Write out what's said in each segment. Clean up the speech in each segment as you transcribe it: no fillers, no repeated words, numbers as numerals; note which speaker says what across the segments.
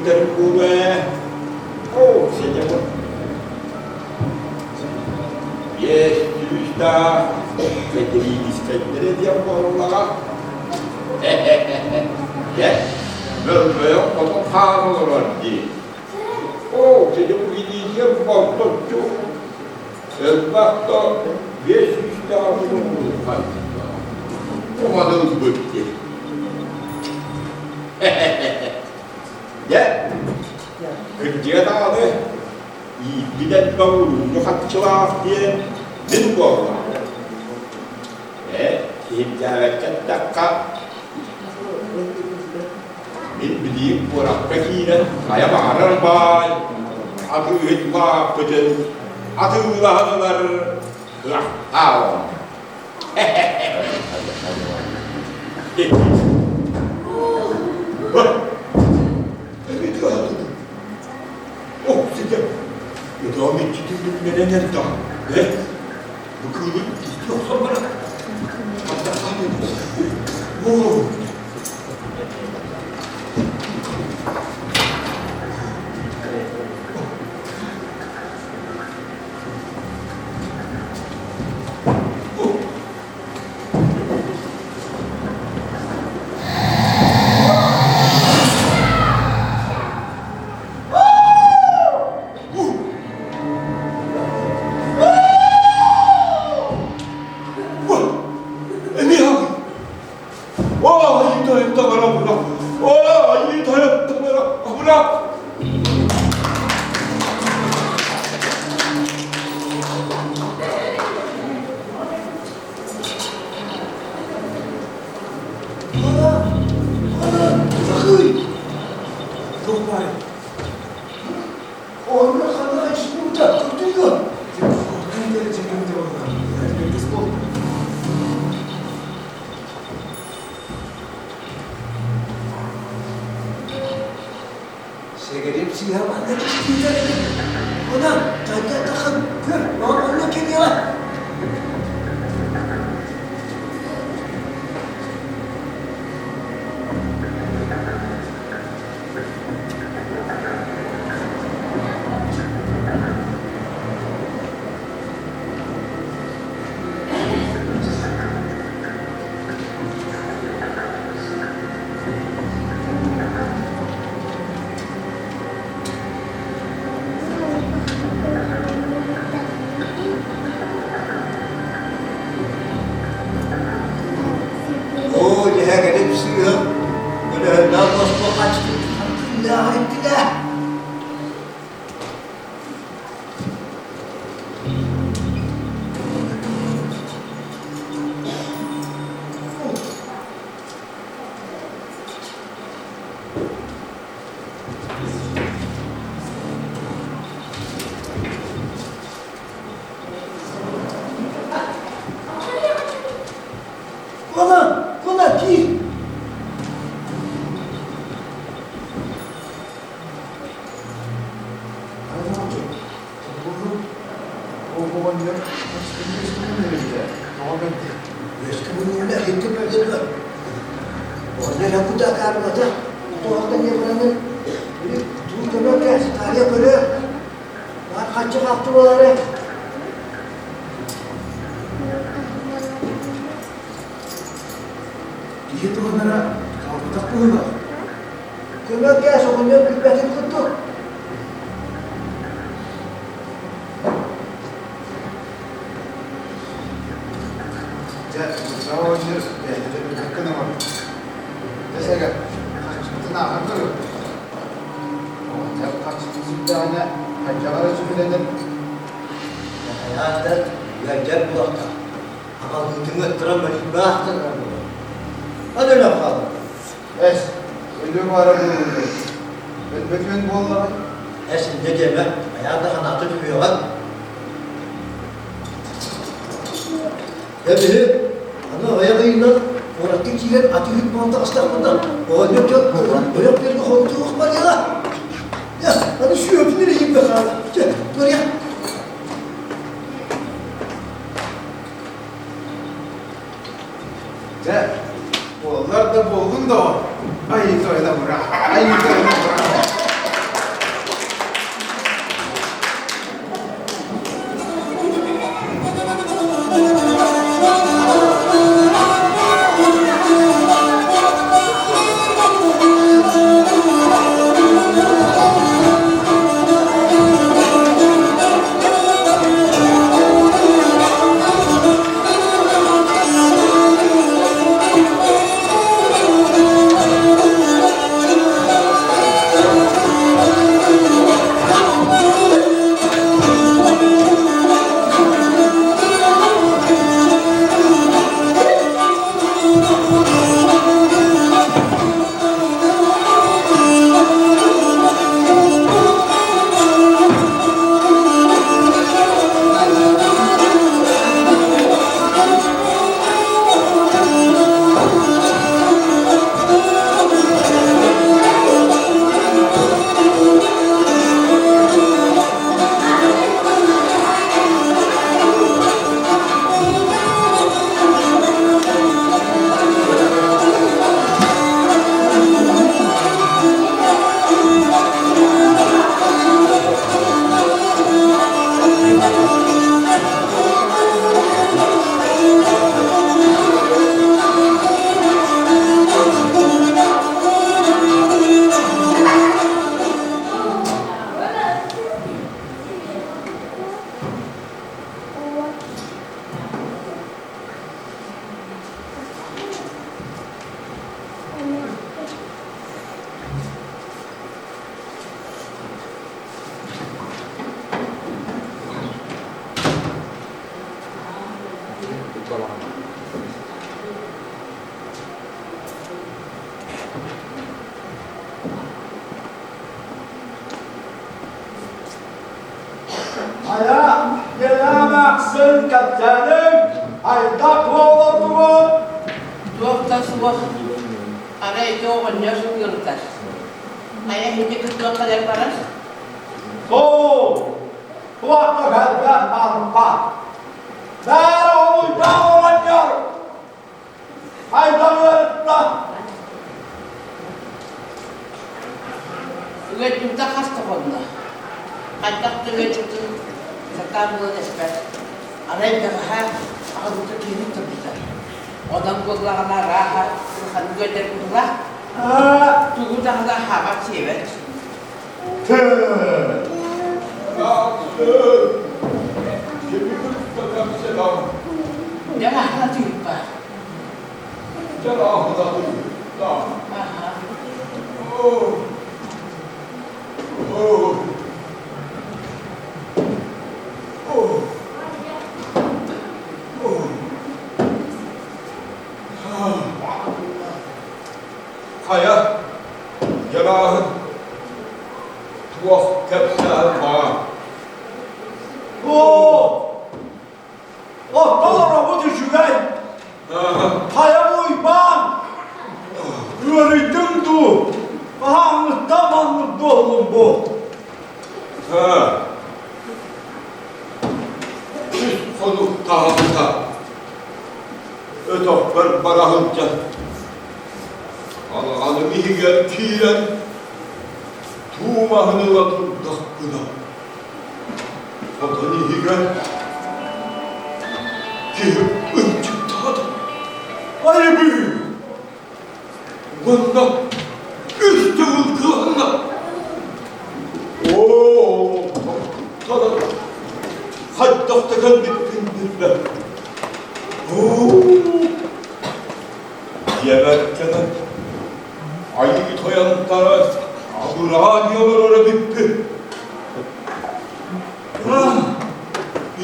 Speaker 1: бүтэрим буолуо ээ. Оо, сидьэбин. Биэс сүүстээх кэтириинискэйдэрэ диэн буоллаҕа. Дьэ, мөлбөйөн хотон хаан олорор дии. Оо, сидьэбин милиция болточчу элбэх да биэс сүүстээх буолуоххай. Уманы ылбыт дии. Дьэ, кырдьыга даҕаны ииппит элбэх уруулу хаччылаах диэн мин буоллаҕым. Ээ, киһиргээбэккэ эттэххэ, мин билиим куоракка киирэн хайа баҕарар баай атыыһыт лааппытын атыылаһан ылар кыахтаах.
Speaker 2: Сэгэрим сыыһа манна кистиилэр эбит. Онон тайда тахын көр, онно кэлиэҕэ. Оо, дьэһэ кэлин сыыһа, көлөһүннээх босхо хаччытын күннээҕэр иттилээ. Куна, куна, киир!
Speaker 3: Киһи туһунара хаалбатах быһыылаах.
Speaker 2: Көмө кээс оҕонньор билбэтин курдук.
Speaker 3: Дьэ, Мырза оҕонньор бэйэтэ билбэккэ оҥорбут. Дьэ, Сэгэ, харчыбытын ааҕан көрүөхпүт. Оҕонньор харчытын сүттэҕинэ, хайдах эрэ сүбэлэнэн
Speaker 2: Хайаан да ыалдьар буолуохтаах. Аҕалбытыҥ ыттаран барыйбаахтан Аны өлөн хаалла.
Speaker 3: Эс, өлүөм аара буолуо. Өлбөтүөн буоллаҕай?
Speaker 2: Эс, инньэ диэмэ, хайаан да ханаата түһүөҕүҥ. Эбиһи, аны аҕыйах ыйынан куоракка киирэн атыыһыт буолан таҕыстахпына, оҕонньор дьон өлөх биэргэ холтуох барыаҕа. Я, аны сүөһүтүн эрэ иһиммэ хаала. Чэ, барыах.
Speaker 3: Дьэ, буоллар да буоллун доҕор. Айыы тойоно быраах, айыы тойоно быраах.
Speaker 4: Хайа, Елена кэпсээниҥ хайдах буолардыгын?
Speaker 5: Туох да суох, арай ити оҕонньор ыалытар. Хайа ити кытыан кэлэн барар?
Speaker 4: Суох, туох да кэлбэт барбат. Бээрэ олуйдаах оҕонньор хайдах ыарытта?
Speaker 5: Ыалдьыбыта хас да хонно. Хайдах да ыалдьыбытын сатаан булан эппэт. Арай бэҕэһээ аҕабыта киһини турбута. Онон буоллаҕына арааһа улаханнык ыалдьар быһыылаах. Тугу даҕаны аһаабат сиэбэт. Дьэ аһына тыыппа. Аха.
Speaker 1: Хайа, дьарааһын туох кэпсээн баар?
Speaker 4: Оо, оттон оробут үчүгэй. Хайа Уйбаан, ыарыйдыҥ дуу, хаһааҥҥыттан маннык буоллуҥ бу?
Speaker 1: Үс хонук таһаҕыта өтөхпөр бара сылдьан Алҕаным иһигэр киирэн туумаһын ыла турдахпына хотон иһигэр киһи ынчыктаата. Айыбыы! Уонна үс төгүл кыланна. Оо, хайдах да кэлбиппин билбэт. Оо, Дьиэбэр кэлэн айыы тойонтара абыраан олорор эбиппин.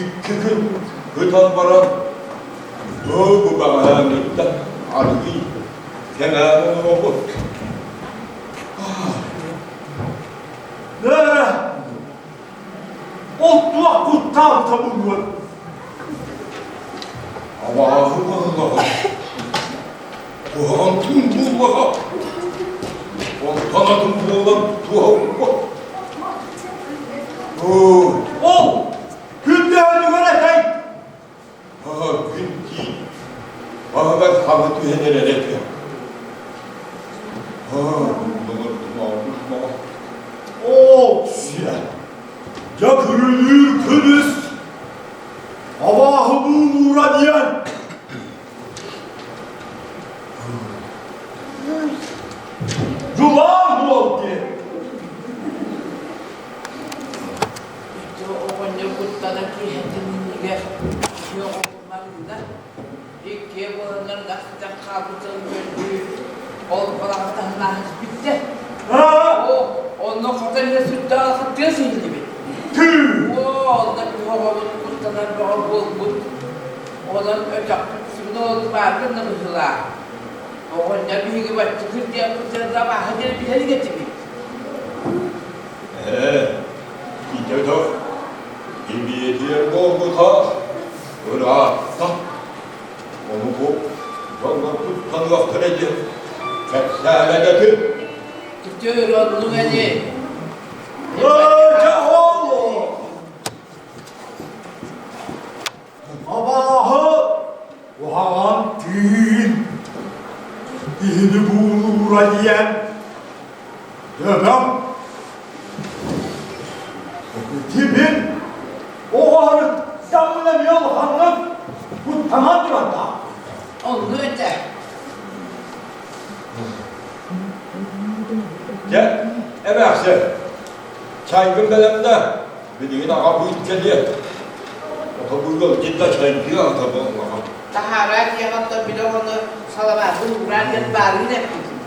Speaker 1: Икки күн ытан баран бу баҕаһааҥҥыттан аргыый кэҥээн олоробут.
Speaker 4: Нөөрэ, ол туох куттаабыта буолуой?
Speaker 1: Абааһы баһылаҕа, куһаҕан тыын буллаҕа, онтон атын буолан туһаммат.
Speaker 4: Ол күннээһинигэр этэй?
Speaker 1: Күн тиит баһыгар хаҥы түһэн эрэр этэ.
Speaker 4: Оо, сиэ! Дьэ күрүлүүр күнүс абааһы буулуура диэн дьулаан буол диэн.
Speaker 5: Ити оҕонньор куттанан киэһэтин иннигэр киһи оҕолорунан иккиэ буоланнар ынах хаалбытын көрдүү ол балаҕан таһынан бүттэ. Оо, онно хотон иһэ сүрдээх тыас иһиллибит. Оо, онно биһи оҕобут куттанар бөҕө буолбут. Онон өтөхпүт сүгүн бааргын да быһыылаах. Оҕонньор биһиги баччыкыр диэппитин да абааһы диэн билэр этибит.
Speaker 1: Ээ, ити өтөх имиэтиэр буолбута ыраатта. Ону бу дьоннор куттаныахтара диэн кэпсээнэ этим.
Speaker 5: Түтүр оннук ини.
Speaker 4: Өөчө оолу! Абааһы уһаҕан түүн киһини буулуура диэн дөбөҥ Тимир оҕоһоруттан эмиэ улаханнык куттанан турардаах.
Speaker 5: Онну этэ.
Speaker 1: Дьэ, эмээхсин, чайгын бэлэмнэ, билигин аҕабыыт кэлиэ. Отобуйга дьида чайдыа ата буоллаҕа.
Speaker 5: Таһаараа диэҕиттэн били оҕону саламаатын уураар диэн баарыын эппитим.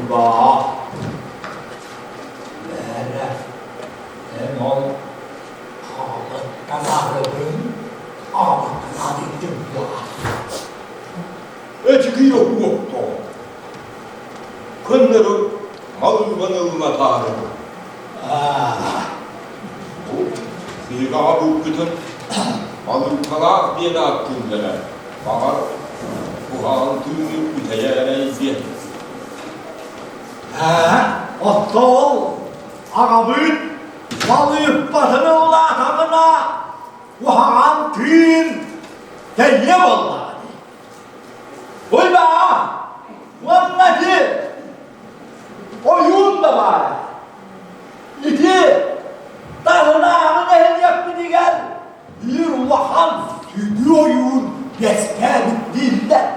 Speaker 4: Уйбаа, Бээрэ, эн ол хаалыттан арыгын аҕабыттан арыйдым дуо?
Speaker 1: Эчикий оһуохтоо. Көннөрү малыыбан ыллатаары. Бу биһиги аҕабыыппытын малыыппалаах диэн ааттыыллара. Баҕар, куһаҕан тыыны үтэйээрэй диэн.
Speaker 4: Ээ, оттон аҕабыыт малыыппатын ыллаатаҕына, куһаҕан тыын тэйиэ буоллаҕа дии. Уйбаа, уонна ити ойуун да баара. Ити таһынааҕы нэһилиэкпитигэр биир улахан сүдү ойуун үөскээбит дииллэр.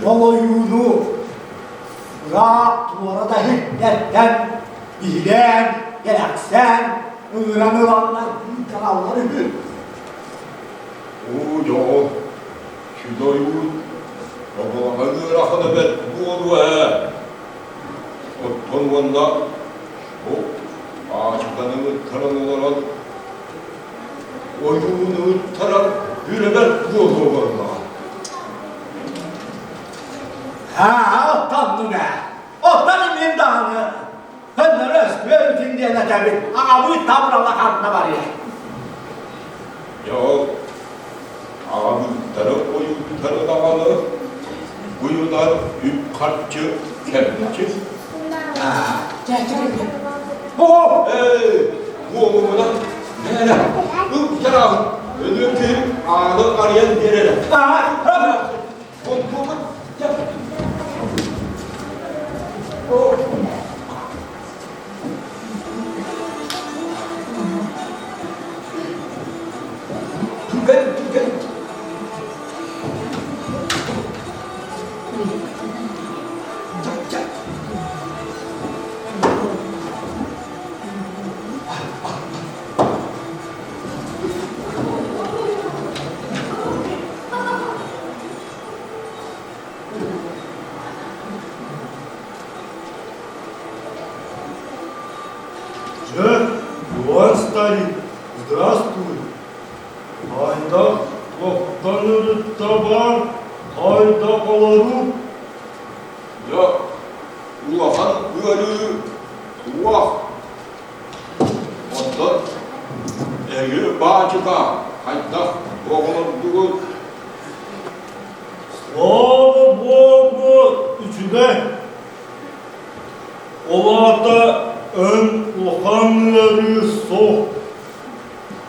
Speaker 4: Ол ойууну ыраах туора да иһиттэртэн биһирээн, кэрэхсээн, ыҥыран ыланнар ыыталлар үһү.
Speaker 1: Уу дьоҕун, сүдү ойуун, оболоҥо ыарахан эбэт буолуо ээ. Оттон уонна бу аачыканы ыттаран олорон ойууну ыттаран үрэбэт буолуо буоллаҕа.
Speaker 4: Аа, оттоннуҥ ээ. Оттон мин даҕаны көннөрү өспүөбүтүн диэн этэбин, аҕабыыт табырала ханна барыай?
Speaker 1: Дьэ ол аҕабыыттары ойууттары даҕаны уйунар үп-харчы кэмчи. Оо, буолумуна, мээрэ, ыл чараһын, өлүөр киһим ааны арыйан биэрэрэ. Онтуомун, дьэ. Түргэн, түргэн.
Speaker 6: Дьэ, Иван старик, здравствуй. Хайдах туохтан ырытта бар, хайдах олоруу?
Speaker 1: Дьэ, улахан ыарыы туох? Онтон эһиги баачыка хайдах оҕолордугут?
Speaker 6: Слава Богу, үчүгэй. Ол аата эн улахан ыарыы суох.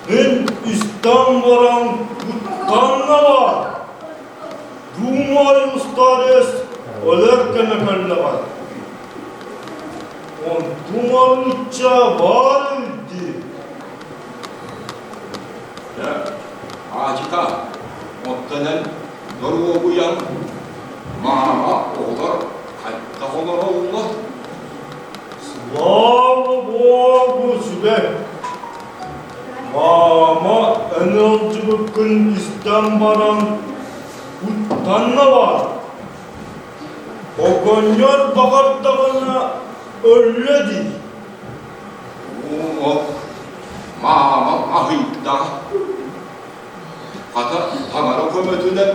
Speaker 6: Мин истэн баран куттанна Думаю, старец өлөр кэмэ кэллэҕэ. Онтум арыычча баар дии.
Speaker 1: Дьэ, аачыта, оттон эн доруобуйаҥ маама оҕолор хайдах олороллор?
Speaker 6: Слава Богу, үчүгэй. Маама эн ыалдьыбыккын истэн баран куттанна баар. Оҕонньор баҕардаҕына өллө дии.
Speaker 1: Оо, маамам аһыйда. Хата таҥара көмөтүнэн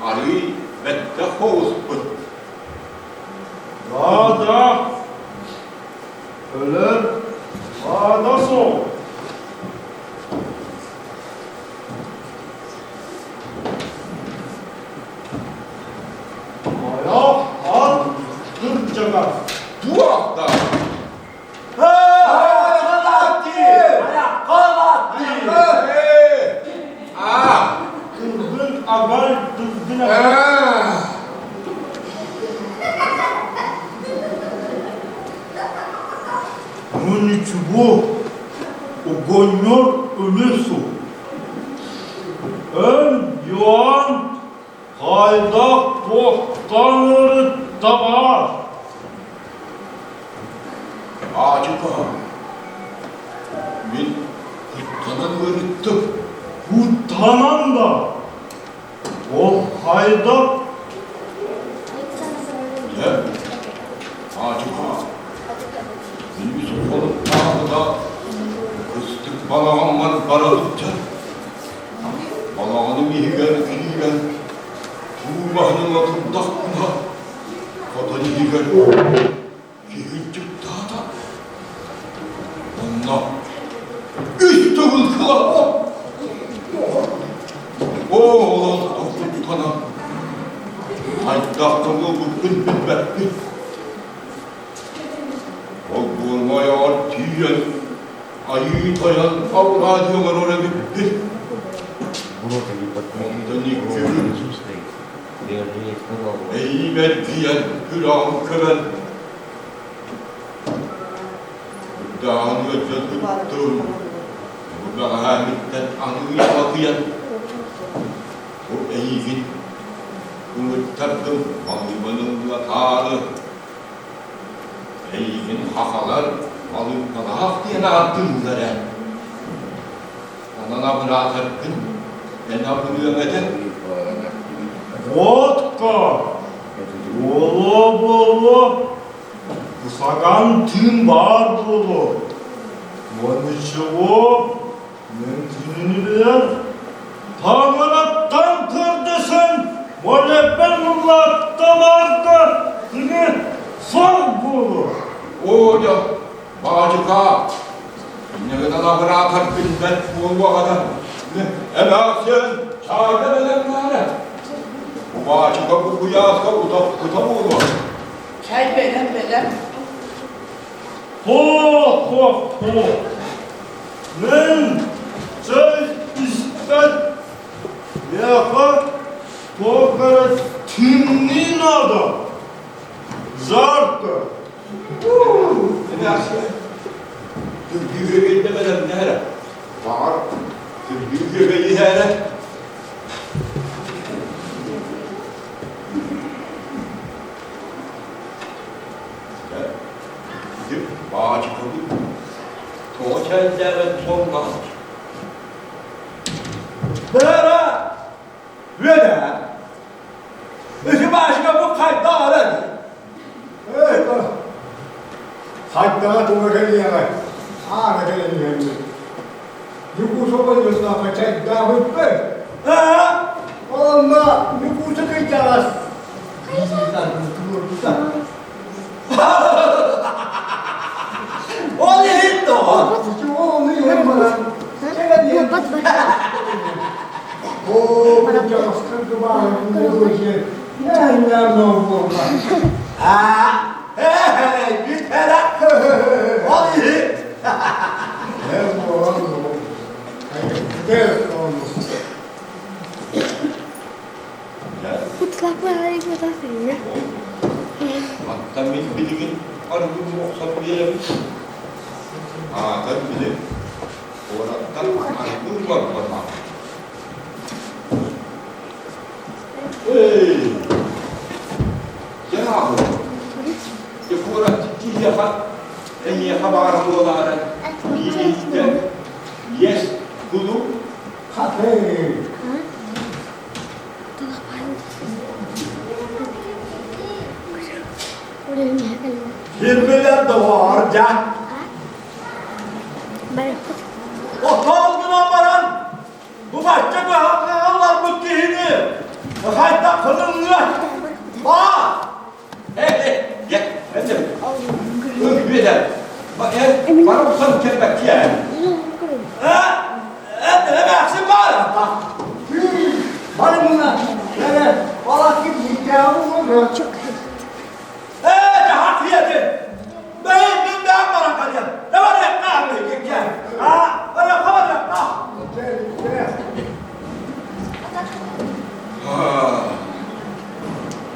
Speaker 1: арыый бэттэх соҕуспут.
Speaker 6: Да-да, өлөр наада суох. Айах ат кырдьаҕас.
Speaker 1: Туох да
Speaker 6: Тылгын агай, тылгын агай. Ну ничего, оҕонньор өлө суох. Эн Иоанн хайдах туохтан ырыттаҕа?
Speaker 1: Аачыка, мин куттанан ыарыттым.
Speaker 6: Куттанан да? Ол хайдах?
Speaker 1: Дьэ, Балаҕаммар бара сылдьар. Балаҕаным иһигэр киирэн, туу маһын ыла турдахпына, хотон иһигэр киһи дьыктаата. Онно үс төгүл кылаппыт. Оҕолон куттанан, хайдах да буолбуппун билбэппин. Олбуорга ойоҕор тиийэн, Айыы Тойон алҕаа оҥорор эбиппин. Онтон иккиһин эйиибэр тиийэн күрэҕин көрөн, Ырдааҕын ыалдьан ыттым, бу бэҕэһээҥҥиттэн аныыйа батыйан, бу эйиигин ыҥыттардым малыыбан ыллатаары. Эйигин хахалар малыыппалаах диэн ааттыыллар ээ. Онон абыраатаргын эн абырыаҥ этэ.
Speaker 6: Водка! Буолуо-буолуо, кусаган тыын баар буолуо. Но ничего, Мен кинини билэр, таҥараттан көрдөсөн, молебен улаатталарга кини суох буолуо.
Speaker 1: Оля, баачыка, инньэ абыраатар билбэт буолуоҕа эмээхсин чаайда бэлэмнээрэ. Бу баачыка бу куйааска утаппыта буолуо.
Speaker 5: Чай бэлэм бэлэм.
Speaker 6: Хо-хо-хо. Мин чэй испэт миэхэ туох эрэ тымныы наада. Жарко.
Speaker 1: Эмээхсин, күргү бэлэмнээрэ. Баҕар, күргү иһээрэ. Баачыкабыт тоҕо чэйдээбэт буолла?
Speaker 4: Бара үөдэ. Үһү баачыка бу хайдах эрэ?
Speaker 3: Хайдаҕа туга кэлиэҕэ, аана кэлэн иһэммит. Ньукуусаба дьоннооххо чайдаабыппыт.
Speaker 4: Аа?
Speaker 2: Онно Ньукууса кыйдаҕас туруорбута.
Speaker 4: Ол иһин доҕор.
Speaker 2: Ону иһэн баран, кэлэн иһэн
Speaker 3: Оо, кырдьаҕастар кыбааны буолуо диэн буолла.
Speaker 4: Аа, эй, бүт эрэ. Ол иһин.
Speaker 3: Эр буолан Эр ону.
Speaker 1: Мантан мин билигин арыгы охсон биэрэбин. Аатан билин, куораттан арыгы барбатах. Эй, дьэ Дьэ куорат киһиэхэ эйиэхэ баар буолаары биирдэ иэс кулу
Speaker 3: Хатыы.
Speaker 4: Ким билэр доҕоор дьэ? Отон гынан баран бу бачча кыһалҕаҕа ылларбыт киһини хайдах хыныллыа? Баа!
Speaker 1: Э, Үөдэ, бара охсон кэлбэккиэ.
Speaker 4: Эмээхсин баар
Speaker 2: Бары мына, эре, балакки битээҕи
Speaker 4: Ээ, дьаһах ийэтин! Бэйин мин бэйэм баран кэлиэм. Да барыахха кикке. Аа, барыахха барыахха.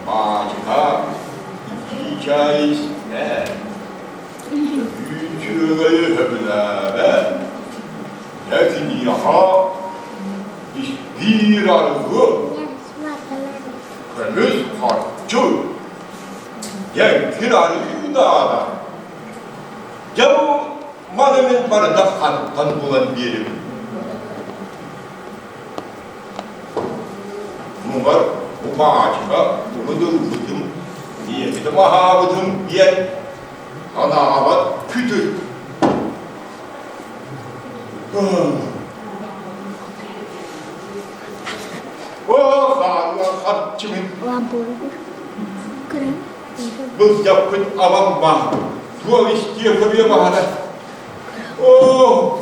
Speaker 1: Баачыка, итии истэ. Үүчүөгэйи сөбүлээбэт. Дьэ киниэхэ биир арыгы, көмүс харчы, дьэҥкир арыы наада. Дьэ бу маны мин барыта хантан булан биэрэбин. Муҥар бу баачыка урут ылбытым, ийэбитим аһаабытым диэн санаабат күтүр. О, хаалла харчымын былдьаппыт абам баар, туох истиэ көрүө баҕара. О,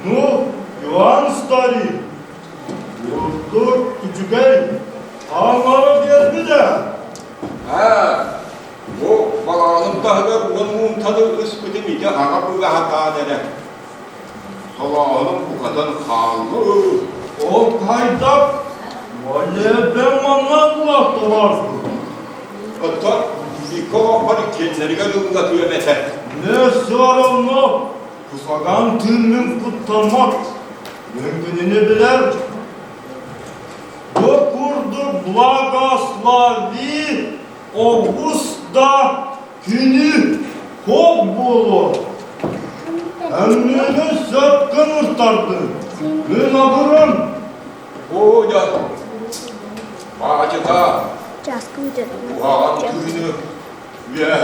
Speaker 6: Ну, Иван старик, Ордук үчүгэй, хааннара биэрбитэ.
Speaker 1: Аа, бу балаҕаным таһыгар уон муунтаны ыспытым ити аҕа быгаһатаан эрэ. Солооһунум букатын хааллы.
Speaker 6: Ол хайдах? Молебен манна улааттылар.
Speaker 1: Оттон икки олохпор иккиэннэригэр ыллатыам этэ.
Speaker 6: Не все равно кусаган тыыннын куттаммат. Мен кинини билэр. Бу курдук благослови оҕус да күнү хоп буолуо. Әммені сөпкін ұртарды. Мен абырым.
Speaker 1: О, дьэ, баачыка, куһаҕан тыыны үөһэ.